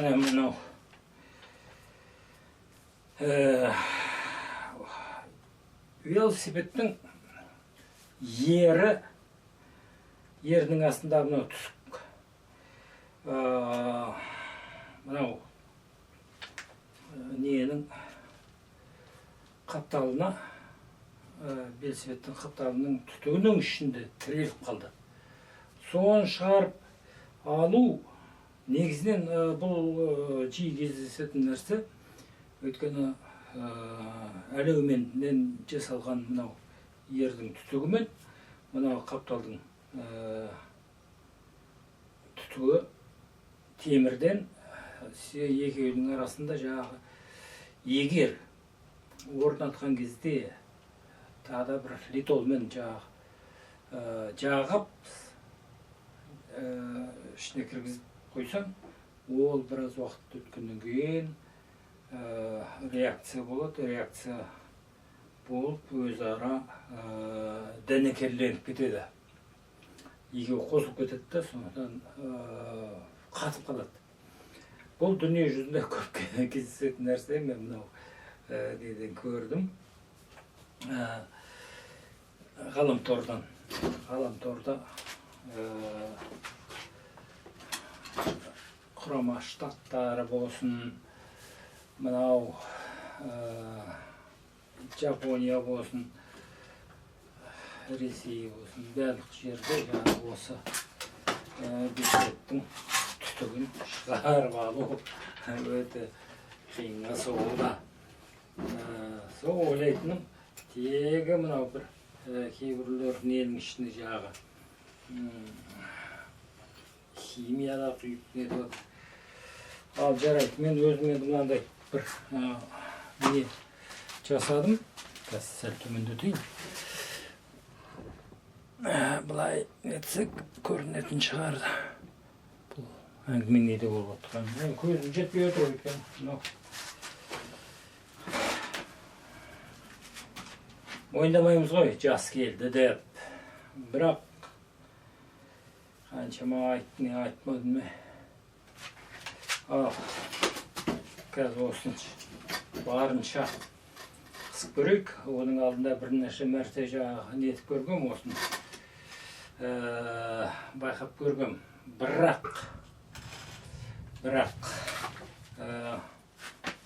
Міне мынау велосипедтің ері, ерінің астында мынау түсік, мынау ненің қапталына, велосипедтің қапталының түтігінің ішінде тіреліп қалды. Соны шығарып алу негізінен бұл жиі кездесетін нәрсе. Өйткені әлеуменнен жасалған мынау ердің түтігімен мынау қапталдың түтігі темірден, екеуінің арасында жаңағы егер орнатқан кезде тағы да бір литолмен жаңағы жағып ішіне кіргізіп қойсаң, ол біраз уақыт өткеннен кейін реакция болады, реакция болып өзара дәнекерленіп кетеді. Екеуі қосылып кетеді да, содан қатып қалады. Бұл дүние жүзінде көп кездесетін нәрсе, мен мынау неден көрдім. Ғаламтордан. Ғаламторда Құрама Штаттары болсын, мынау Жапония болсын, Ресей болсын, барлық жерде жаңағы осы велосипедтің түтігін шығарып алу өте қиынға соғуда. Сол ойлайтыным, тегі мынау бір кейбіреулер ненің ішіне жаңағы химияда құйып нетіп жатыр. Ал жарайды, мен өзім енді мынандай бір не жасадым. Қазір сәл төмендетейін. Былай етсек көрінетін шығар. Бұл әңгіме неде болып жатқан? Мен көзім жетпей отыр өйткені мынау. Мойындамаймыз ғой, жас келді деп. Бірақ қаншама айттым, не айтмадым ме? Ал қазір осынша барынша қысып көрейік. Оның алдында бірнеше мәрте жаңағы нетіп көргем, осыны байқап көргем. Бірақ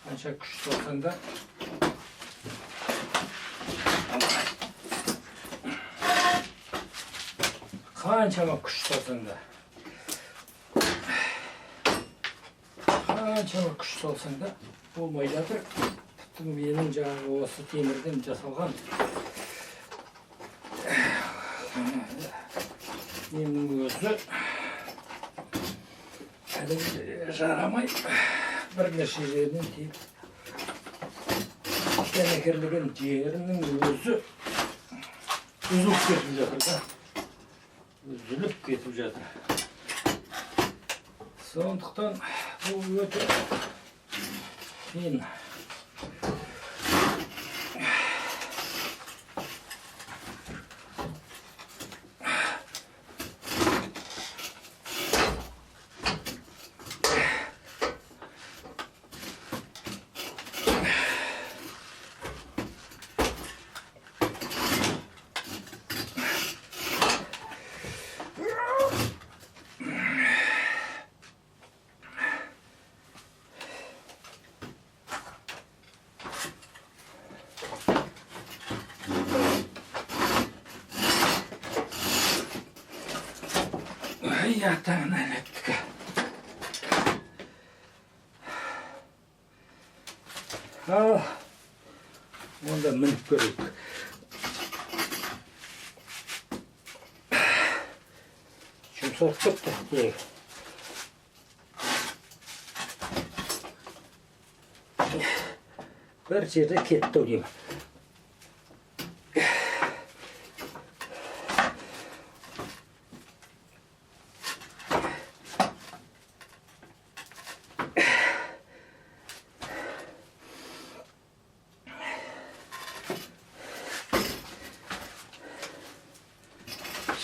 қанша күш салсаң да қаншама күш салсаң да, қаншама күш салсаң да болмай жатыр. Тіпті менің жаңағы осы темірден жасалған немнің өзі әлі жарамай, бірнеше жерінен тиіп дәнекерлеген жерінің өзі үзіліп кетіп жатыр да. Үзіліп кетіп жатыр. Сондықтан бұл өте қиын. Атаңын әлеттік. Ал, онда мініп көрейік. Жұмсарып кетті тегі. Бір жерде кетті ау деймін.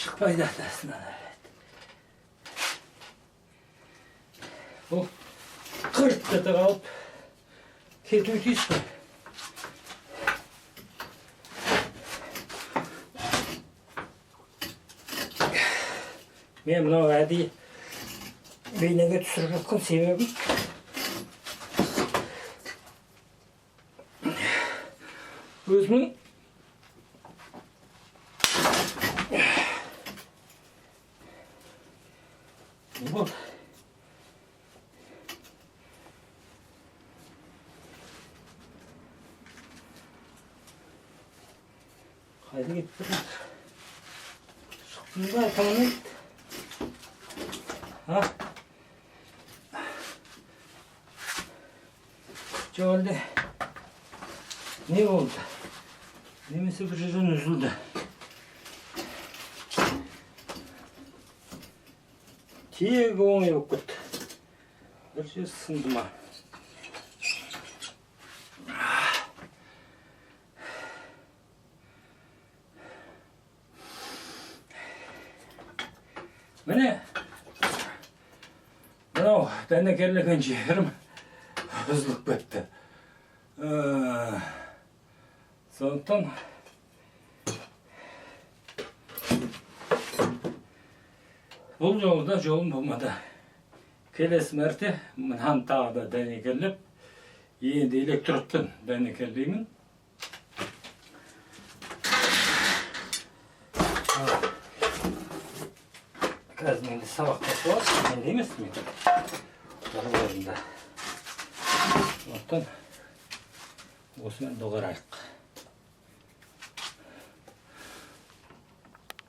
Шықпайды атасынан әлет. Бұл Қырт ете қалып кетуі тиіс қой. Мен мынау әдейі бейнеге түсіріп жатқан себебім, өзімнің не болды? Қайда кетіп бара жатыр? Шықтым ба, айта алмайды. А? Жоқ, әлде не болды? Немесе бір жерден үзілді. Тек оңай болып кетті. Бір жер сынды ма? Міне, мынау дәнекерлеген жерім үзіліп кетті. Сондықтан бұл жолы да жолым болмады. Келесі мәрте мынаны тағы да дәнекерлеп, енді электродпен дәнекерлеймін. Қазір менде сабақ болады, менде емес, мен орында. Сондықтан осымен доғарайық.